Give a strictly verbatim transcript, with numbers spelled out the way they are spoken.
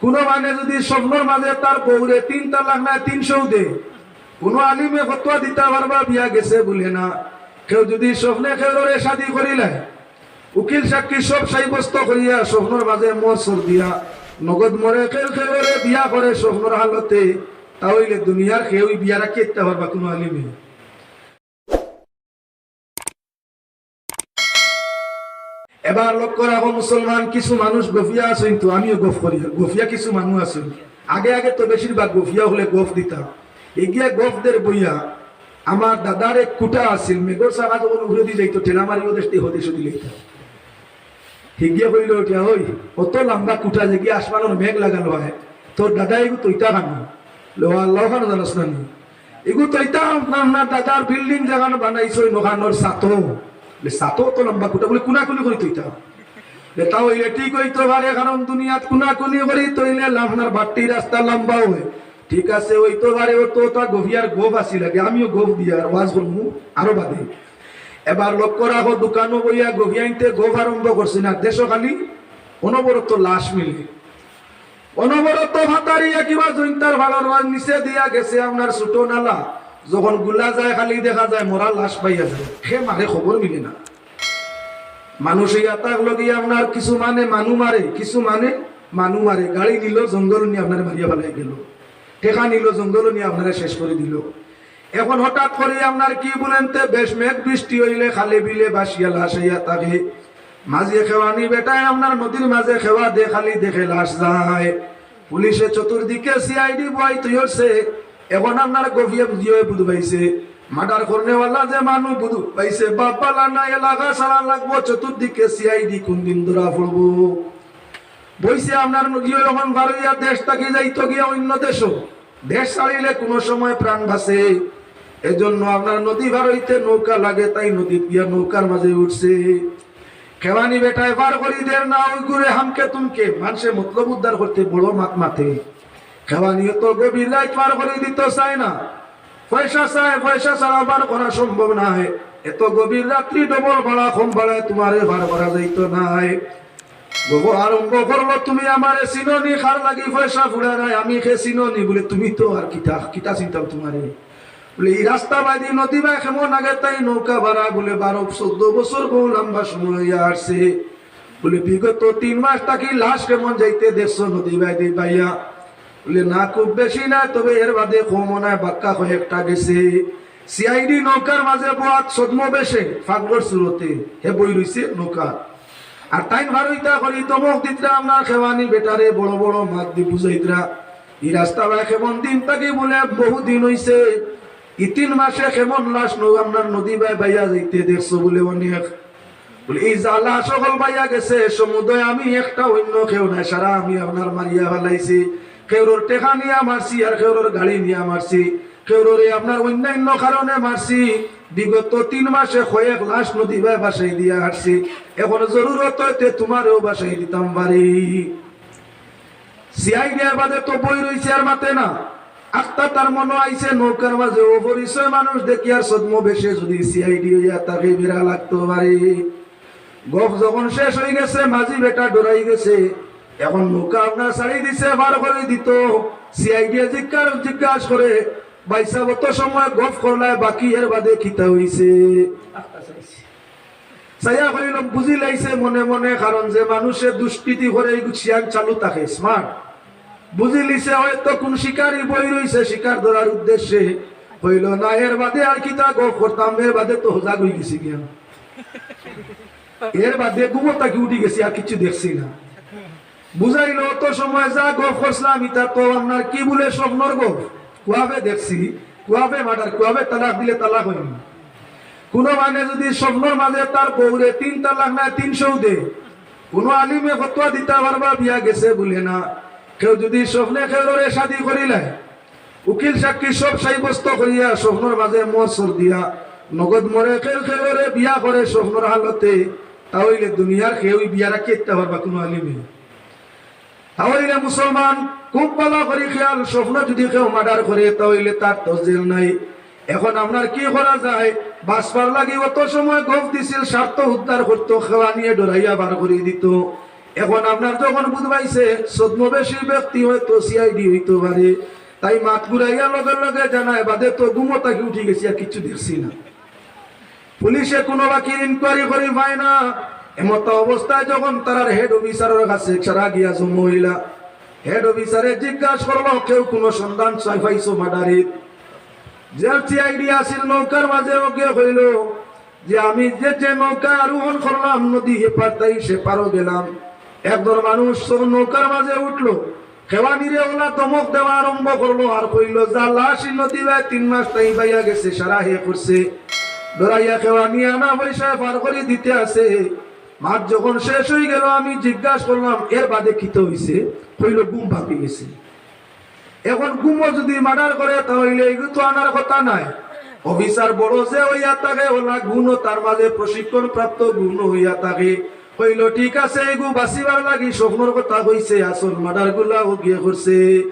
কুনু মানে যদি স্বপ্নর মাঝে তার বউরে তিন তালাক নায় তিনশো দে, কুনু আলিমে ফতোয়া দিতা পারবা বিয়া গেছে বুলে না। কেউ যদি স্বপ্নে কেউরে শাদি করিলায়, উকিল সাক্ষী সব সাব্যস্ত করিয়া স্বপ্নর মাঝে মোহর দিয়া নগদ মোহরে কেউ কেউরে বিয়া করে স্বপ্নর হালতে, তা অইলে দুনিয়ার কেউই বিয়া রাখি দিতা পারবা কুনু আলিমে? এবার লক্ষ্য রাখো মুসলমান, কিছু মানুষ গফিয়া আছে, কিন্তু আমিও গফ করি, গফিয়া কিছু মানুষ আছে। আগে আগে তো বেশিরভাগ গফিয়া অকলে গফ দিতা, এগিয়ে গফ দের বইয়া। আমার দাদার এক কুটা আছিল, মেঘর চাকা যখন উপরেদি যাইতো, ঠেলা মারি ওদেশ দিয়ে হদেশ দিলে। হিগিয়ে কইল, "উঠিয়া, ওই, অত লম্বা কুটা যে কি আসমানর মেঘ লাগানো হয়, তোর দাদা এগু তৈতা খানো, লো আল্লাহ খানো জানাস না নি?" এগু তৈতা আপনার দাদার বিল্ডিং যেখান বানাইছে, ওই নখানোর সাতো। বলে, "সাতো অত লম্বা কুটা?" বলে, "কুনাকুনি করি তৈতা।" বলে, "তা অইলে ঠিক অইতো পারে, কারণ দুনিয়াত কুনাকুনি করি তৈলে আপনার বাট্টি রাস্তা লম্বা হয়।" ঠিক আছে, অইতো পারে, অত তা গফিয়ার গফ আছিল আগে, আমিও গফ দিয়া আর ওয়াজ করমু আরো বাদে। এবার লক্ষ্য রাখো, দোকানো বইয়া গফিয়াইন্তে গফ আরম্ভ করছে না, দেশো খালি অনবরত লাশ মিলে, অনবরত ভাতারিয়া কিবা জৈন্তার ভাড়ার ওয়াজ নিচে দিয়া গেছে আপনার ছোট নালা, যখন গুলা যায় খালি দেখা যায় মরা লাশ পাইয়া যায়, হে মারে খবর মিলে না। মানুষ ইয়া তাক লগে আপনার কিছু মানে মানু মারে, কিছু মানে মানু মারে, গাড়ি নিল জঙ্গল নিয়া আপনারে মারিয়া ফালাই গেল, টেকা নিল জঙ্গল নিয়া আপনারে শেষ করি দিল। এখন হঠাৎ করি আপনার কি বলেন তে বেশ মেঘ বৃষ্টি অইলে খালে বিলে ভাসিয়া লাশ আইয়া থাকে। মাঝে খেওয়ানি বেটায় আপনার নদীর মাঝে খেওয়া দে, খালি দেখে লাশ যায়। পুলিশে চতুর্দিকে সিআইডি বয় তৈরছে। এখন আপনার গফিয়ে বুঝিয়ে বুধ পাইছে, মার্ডার করনেওয়ালা যে মানুষ বুধ পাইছে, বাপ বালা না, এলাকা ছাড়া লাগবো, চতুর্দিকে সিআইডি কোন দিন ধরা পড়বো। বইছে আপনার নদীও এখন বারইয়া দেশ থাকি যাইতো গিয়া অন্য দেশও। দেশ ছাড়িলে কোনো সময় প্রাণ বাঁচে, এজন্য আপনার নদী পার অইতে নৌকা লাগে, তাই নদীত গিয়া নৌকার মাঝে উঠছে। খেওয়ানি বেটায় পার করি দের না, ওই ঘুরে হামকে তুমকে, মানষে মতলব উদ্ধার করতে বড় মাত মাতে। খেওয়ানি অত গভীর রাইত পার করি দিত চায় না, পয়সা চায়, পয়সা ছাড়া পার করা সম্ভব নায়। এত গভীর রাত্রি ডবল ভাড়া কম ভাড়ায় তোমারে পার করা যাইতো নায়। গফ আরম্ভ করলো, "তুমি আমারে চিনো নি, কার লাগি পয়সা ফুড়ারায়, আমি কে চিনো নি?" বলে, "তুমি তো আর কিতা, কিতা চিনতাম তোমারে?" বলে, "এই রাস্তা বাদি নদী বায় কেমন আগে তাই নৌকা ভাড়া?" বলে, "বারো চৌদ্দ বছর বহু লম্বা সময় হইয়া আসছে।" বলে, "বিগত তিন মাস থাকি লাশ কেমন যাইতে দেখছো নদী বায় দি বাইয়া?" বলে, "না, খুব বেশি না, তবে এর বাদে কমও নায়, বাক্কা কয়েকটা গেছে।" সিআইডি নৌকার মাঝে বওয়াত ছদ্মবেশে, পাগলর সুরতে, হে বই রইছে নৌকা। আর তাইন ভারইতা করি ধমক দিতরা আপনার খেওয়ানি বেটারে, বড় বড় মাত দি বুঝাইতরা। ই রাস্তা বায় কেমন দিন থাকি বলে বহু দিন হইছে। ই তিন মাসে কেমন লাশ নৌ আপনার নদী বায় বাইয়া যাইতে দেখছো বলে অনেক। বলে, "এই যা লাশ অকল বাইয়া গেছে, সমুদয় আমি একটা, অন্য কেউ নাই, সারা আমি আপনার মারিয়া ফালাইছি। কেউরর টেকা নিয়া মারছি, আর কেউরর গাড়ি নিয়া মারছি, কেউররে আপনার অন্যান্য কারণে মারছি। বিগত তিন মাসে কয়েক লাশ নদী বায় ভাসাই দিয়া হারছি। এখন জরুরত অইতে তোমারেও ভাসাই দিতাম পারি।" সিআইডি এর বাদে তো বই রইছে আর মাতে না। আখতা তার মনো আইছে নৌকার মাঝে অপরিচয় মানুষ দেখিয়ার ছদ্মবেশে যদি সিআইডি হইয়া থাকে বেড়া লাগতো পারে। গফ যখন শেষ হই গেছে, মাঝি বেটা ডরাই গেছে। এখন নৌকা আপনার ছাড়ি দিছে, পার করি দিত। সিআইডি জিজ্ঞাস, জিজ্ঞাস করে, "ভাইসাব, অত সময় গফ করলায়, বাকি এর বাদে কিতা হইছে?" চাইয়া কইল, বুঝি লাইছে মনে মনে, কারণ যে মানুষে দুষ্কৃতি করে, এই সিয়ান চালু থাকে, স্মার্ট। বুঝি লিছে হয়তো কোন শিকারি বই রইছে শিকার ধরার উদ্দেশ্যে। কইল, "না, এর বাদে আর কিতা গফ করতাম, এর বাদে তো হজাগ হই গেছি গিয়া। এর বাদে ঘুমো থাকি উঠি গেছি, আর কিছু দেখছি না।" বুঝাইল, "অত সময় যা গফ করছিলাম, ইতা তো আপনার কি বলে স্বপ্নর গফ। কুয়াবে দেখছি, কুয়াবে মার্ডার, কুয়াবে তালাক দিলে তালাক হয়নি।" কোনো মানে যদি স্বপ্নর মাঝে তার বউরে তিন তালাক নায় তিনশো দে, কোনো আলিমে ফতোয়া দিতা পারবা বিয়া গেছে বলে না। কেউ যদি স্বপ্নে কেউরে শাদি করিলায়, উকিল সাক্ষী সব সাব্যস্ত করিয়া স্বপ্নর মাঝে মোহর দিয়া নগদ মোহরে কেউ কেউরে বিয়া করে স্বপ্নর হালতে, তা অইলে দুনিয়ার কেউই বিয়া রাখি দিতা পারবা কোনো আলিমে? তা অইলে মুসলমান, খুব ভালা করি খেয়াল, স্বপ্ন যদি কেউ মার্ডার করে, তা অইলে তার তো জেল নাই। এখন আপনার কি করা যায়? বাঁচবার লাগি অত সময় গফ দিছিল, স্বার্থ উদ্ধার করতো, খেওয়ানিয়ে ডরাইয়া বার করি দিত। এখন আপনার যখন বুঝ পাইছে, ছদ্মবেশী ব্যক্তি হয়তো সিআইডি হইতে পারে, তাই মাত ঘুরাইয়া লগে লগে জানায়, "বাদে তো ঘুমো থাকি উঠি গেছি, আর কিচ্ছু দেখছি না।" পুলিশে কোনো বাকির ইনকোয়ারি করি পায় না। এমত অবস্থায় যখন তারার হেড অফিসারের কাছে সারা গিয়া জমা হইলা, হেড অফিসারে জিজ্ঞাসা করলো, "কেউ কোনো সন্ধান চাই পাইছো মার্ডারির?" যে সিআইডি আছিল নৌকার মাঝে, ওকে কইল যে, "আমি যে যে নৌকা আরোহণ করলাম, নদী হেপার তাই সে পারো গেলাম, একজন মানুষ সব নৌকার মাঝে উঠলো, কেওয়ানিরে ওলা ধমক দেওয়া আরম্ভ করলো আর কইল, 'যা লাশ নদী বায় তিন মাস তাই বাইয়া গেছে, সারা হে করছে।' ডরাইয়া কেওয়ানি আনা পয়সায় পার করে দিতে আছে।" মাত যখন শেষ হয়ে গেল, আমি জিজ্ঞাসা করলাম, "এর বাদে কিতা হইছে?" কইল, "ঘুম ভাঙি গেছে।" এখন ঘুমো যদি মার্ডার করে, তাহলে এগু তো আনার কথা নাই। অফিসার বড় যে হইয়া থাকে, ওলা গুণও তার মাঝে প্রশিক্ষণ প্রাপ্ত গুণ হইয়া থাকে। কইল, "ঠিক আছে, এগু বাঁচিবার লাগি স্বপ্নর কথা কইছে, আসল মার্ডার গুলা ও গিয়ে করছে।"